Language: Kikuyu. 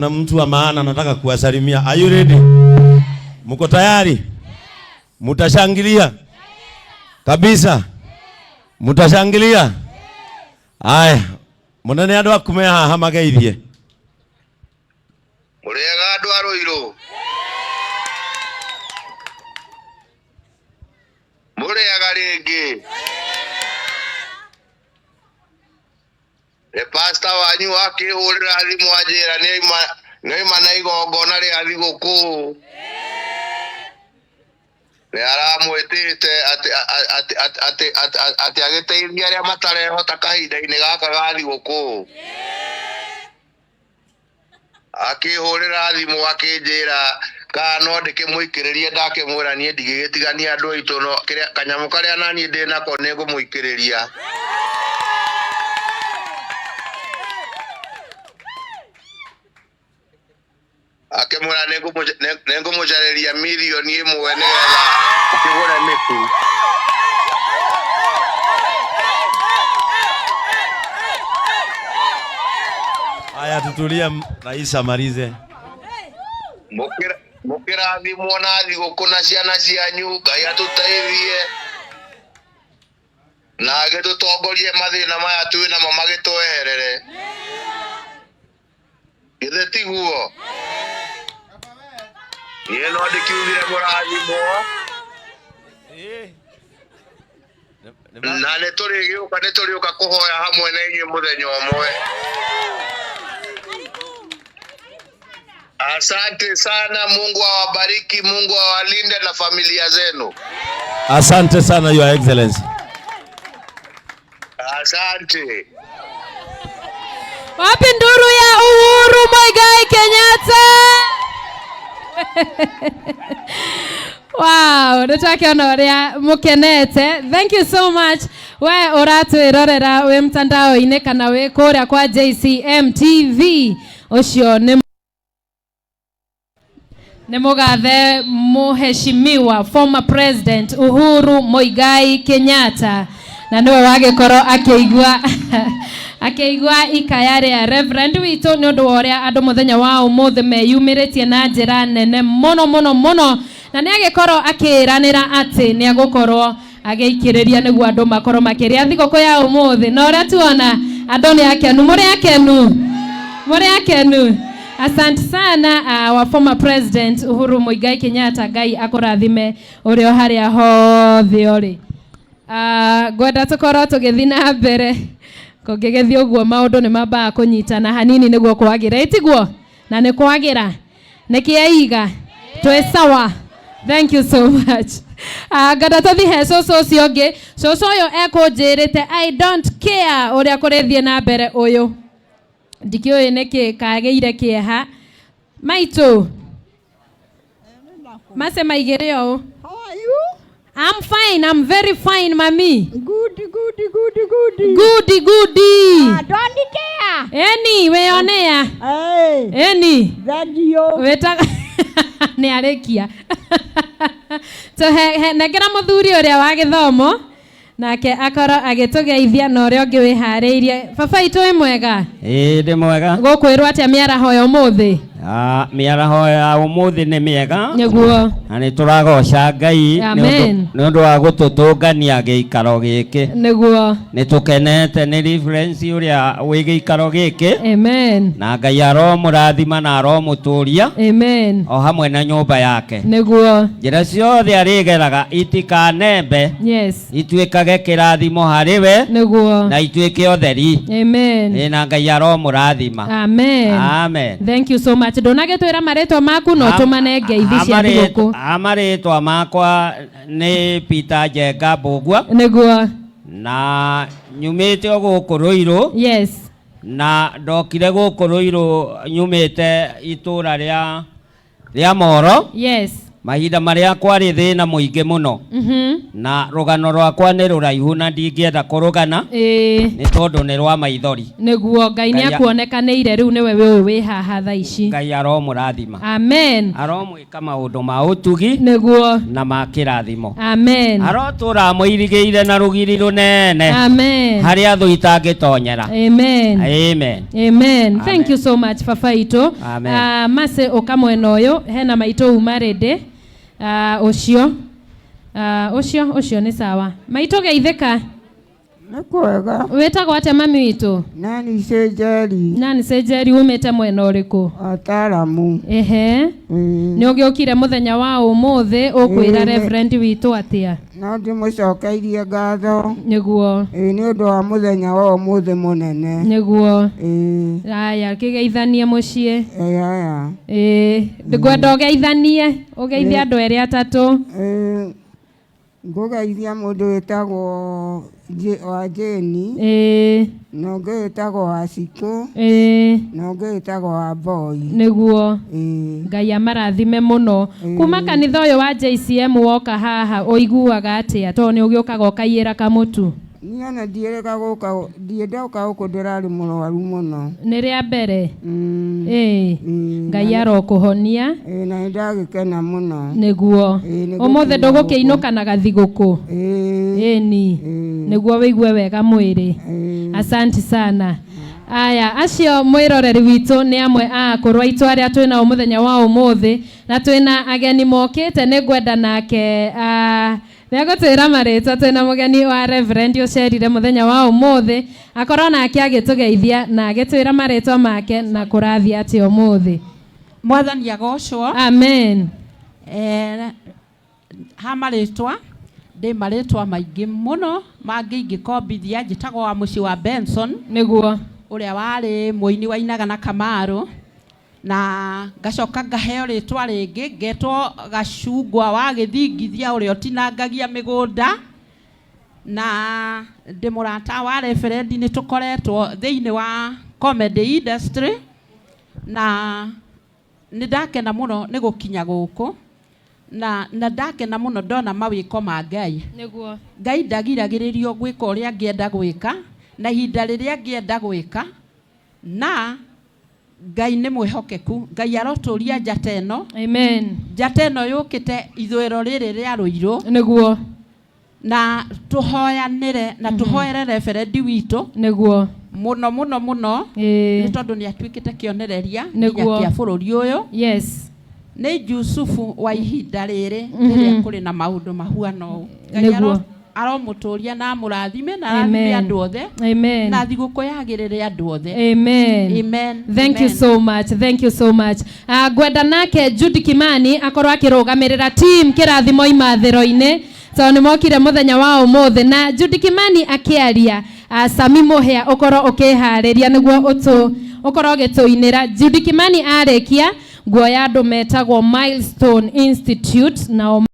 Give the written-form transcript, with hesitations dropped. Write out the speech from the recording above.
Na mtu wa maana nataka kuwasalimia. Are you ready? Mko tayari? Mutashangilia? Kabisa? Mutashangilia? Aya, munene andu akume haha mageithie. Mũrĩega andũ a Rũirũ? Mũrĩega rĩngĩ? Nĩ pastor wanyu akĩhũrĩra thimũ anjĩra nĩaima na igongona rĩa thigũkũ. Nĩ aramwĩtĩte atĩ agĩteithie arĩa matarehota kahinda-inĩ gaka ga thigũkũ. Akĩhũrĩra thimũ akĩnjĩra kana no ndĩkĩmũikĩrĩrie, ndakĩmwĩra niĩ ndingĩgĩtigania andũ aitũ, no kĩrĩa kanyamũ karĩa naniĩ ndĩ nako nĩngũmũikĩrĩria. Akĩmwĩra nĩngũmũcarĩria 1 million nĩgetha ũkĩgũre mĩtu. Haya, tutulie, rais amalize. Mũkĩrathimwo na thigũkũ na ciana cianyu, Ngai atũteithie na agĩtũtongorie mathĩna maya twĩ namo magĩtweherere. Githĩ tiguo? Niĩ no ndĩkiugire mũrathimwo na nĩ tũrĩgĩũka kũhoya hamwe na inyuĩ mũthenya ũmwe. Asante sana, Mungu awabariki, Mungu awalinde na familia zenu. Asante sana, Your Excellency. Asante. Wapi nduru ya Uhuru Muigai Kenyatta? Wow, nĩtwakĩona ũrĩa mũkenete. Thank you so much. We ũratwĩrorera wĩ mtandao-inĩ kana wĩ kũrĩa kwa JCM TV. Ũcio nĩ mũgathe mũheshimiwa former President Uhuru Muigai Kenyatta, na nĩwe wagĩkorwo akĩigua ikaya rĩa Reverend witũ nĩ ũndũ wa ũrĩa andũ mũthenya wa ũmũthĩ meyumĩrĩtie na njĩra nene mũno mũno mũno, na nĩ agĩkorwo akĩĩranĩra atĩ nĩ agũkorwo agĩikĩrĩria nĩguo andũ makorwo makĩrĩa thigũkũ ya ũmũthĩ. Na ũrĩa tuona andũ nĩ akenu, mũrĩ akenu, mũrĩ akenu. Asante sana, our former President Uhuru Muigai Kenyatta. Ngai akũrathime ũrĩ o harĩa hothe ũrĩ. Ngwenda tũkorwo tũgĩthiĩ na mbere. Kũngĩgĩthiĩ ũguo maũndũ nĩ mambaga kũnyitana hanini nĩguo kwagĩra, ĩtiguo? Na nĩ kwagĩra nĩkĩaiga twĩ sawa. Thank you so much. Ngenda tũthiĩ he cũcũ ũcio ũngĩ. Cũcũ ũyũ ekũnjĩrĩte, "I don't care ũrĩa kũrĩthiĩ na mbere." Ũyũ ndikĩũĩ nĩkĩ kagĩire kĩeha. Maitũ mace maigĩre ũũ. How are you? I'm fine, I'm very fine, mami. Good, good, good, good. Goody, goody. Ah, don't care. Eni, weyonea. Hey, Eni. Thank you. Wĩtaga nĩ arĩkia. Tũhe nengera mũthuri ũrĩa wa gĩthomo nake akorwo agĩtũgeithia na ũrĩa ũngĩ wĩharĩirie. Baba itũ, wĩ mwega? Ĩĩ, ndĩ mwega. Gũkwĩrwo atĩa mĩaraho ya ũmũthĩ? Ah, mĩaraho ya ũmũthĩ nĩ mĩega. Nĩguo. Na nĩ tũragoca Ngai Amen. nĩ ũndũ wa gũtũtũngania gĩikaro gĩkĩ. Nĩ tũkenete nĩ reference ũrĩa wĩ gĩikaro gĩkĩ. Amen. Na Ngai aromũrathima na aromũtũria Amen. o hamwe na nyũmba yake. Njĩra ciothe arĩgeraga itikanembe, ituĩkage kĩrathimo harĩ we na ituĩke ũtheri. Amen. Ĩ, na Ngai aromũrathima. Amen. Amen. Thank you so much. Ndũnagĩtwĩra marĩtwa maku no tũmane ngeithi cia thigũkũ. Marĩtwa makwa nĩ Peter Njenga Mbũgua. Na nyumĩte o gũkũ Rũirũ. Na ndokire gũkũ Rũirũ nyumĩte itũra rĩa Moro. Mahinda marĩa kwarĩ thĩna mũingĩ mũno. Na rũgano rwakwa nĩ rũraihu na ndingĩenda kũrũgana nĩ tondũ nĩ rwa maithori. Nĩguo Ngai nĩ akuonekanĩire rĩu nĩwe ũyũ wĩ haha thaa ici. Ngai aromũrathima. Amen. Aromwĩka maũndũ ma ũtugi nĩguo na ma kĩrathimo. Amen. Arotũra amũirigĩire na rũgiri rũnene. Amen. Harĩa thũ itangĩtonyera. Amen. Amen. Amen. Thank you so much baba itũ. Amen. Mase ũka mwena ũyũ hena maitũ uma rĩndĩ. Ũcio ũcio nĩ sawa. Maitũ geithĩka. Nĩ kwega. Wĩtagwo atĩa mami witũ? Nani Njeri. Nancy Njeri umĩte mwena ũrĩkũ? Ataramu. Ehe. Nĩ ũgĩũkire mũthenya wa ũmũthĩ ũkwĩra Reverend witũ atĩa? No ndĩmũcokeirie ngatho. Nĩguo. Nĩ ũndũ wa mũthenya wa ũmũthĩ mũnene. Nĩguo. Aya, kĩgeithanie mũciĩ. Aya. Ngwenda ũgeithanie, ũgeithie andũ erĩ atatũ. Ngũgeithia mũndũ wĩtagwo wa Jane. Na ũngĩ wĩtagwo wa Cikũ. Na ũngĩ wĩtagwo wa Boy. Nĩguo. Ngai amarathime mũno. Kuma kanitha ũyũ wa JCM woka haha ũiguaga atĩa tondũ nĩ ũgĩũkaga ũkaiyĩra kamũtu? Niĩ ona ndiĩrĩga gũka, ndiĩ ndoka gũkũ ndĩrarĩ mũrwaru mũno. Nĩ rĩa mbere? Ngai arokũhonia. Na nĩ ndagĩkena mũno. Nĩguo. Ũmũthĩ ndũgũkĩinũka na gathigũkũ? Ĩni. Nĩguo wĩigue wega mwĩrĩ. Asante sana. Aya, acio mwĩroreri witũ nĩ amwe a akũrũ aitũ arĩa twĩnao mũthenya wa ũmũthĩ na twĩna ageni mokĩte nĩ ngwenda nake nĩegũtwĩra marĩtwa. Twĩna mũgeni wa Reverend ũcerire mũthenya wa ũmũthĩ akorwo nake agĩtũgeithia na agĩtwĩra marĩtwa make na kũrathiĩ atĩa ũmũthĩ. Mwathani agocwo. Amen. Ha marĩtwa ndĩ marĩtwa maingĩ mũno mangĩ ingĩkombithia. Njĩtagwo wa mũciĩ wa Benson. Nĩguo. Ũrĩa warĩ mũini wainaga na Kamaru. Na ngacoka ngaheo rĩtwa rĩngĩ ngetwo Gacungwa wa gĩthingithia ũrĩa ũtinangagia mĩgũnda. Na ndĩ mũrata wa Reverend nĩ tũkoretwo thĩinĩ wa comedy industry na nĩ ndakena mũno nĩ gũkinya gũkũ na ndakena mũno ndona mawĩko ma Ngai. Nĩguo. Ngai ndagiragĩrĩrio gwĩka ũrĩa angĩenda gwĩka na ihinda rĩrĩa angĩenda gwĩka na Ngai nĩ mwĩhokeku. Ngai arotũria njata ĩno. Amen. Njata ĩno yũkĩte ithũĩro rĩrĩ rĩa Rũirũ. Nĩguo. Na tũhoyanĩre na tũhoere Reverend witũ. Nĩguo. Mũno mũno mũno. Nĩ tondũ nĩ atuĩkĩte kĩonereria nginya kĩa bũrũri ũyũ. Yes. Nĩ Jusufu wa ihinda rĩrĩ rĩrĩa kũrĩ na maũndũ mahuana ũũ. Ngai aromũtũria na amũrathime na arathime andũ othe. Amen. Na thigũkũ yagĩrĩre andũ othe. Amen. Amen. Thank you so much. Thank you so much. Ngwenda nake Judy Kimani akorwo akĩrũgamĩrĩra team kĩrathimo imathĩro-inĩ tondũ nĩ mokire mũthenya wa ũmũthĩ na Judy Kimani akĩaria Sami Mũhĩa ũkorwo ũkĩharĩria nĩguo ũkorwo ũgĩtũinĩra. Judy Kimani arĩkia nguoya andũ metagwo Milestone Institute nao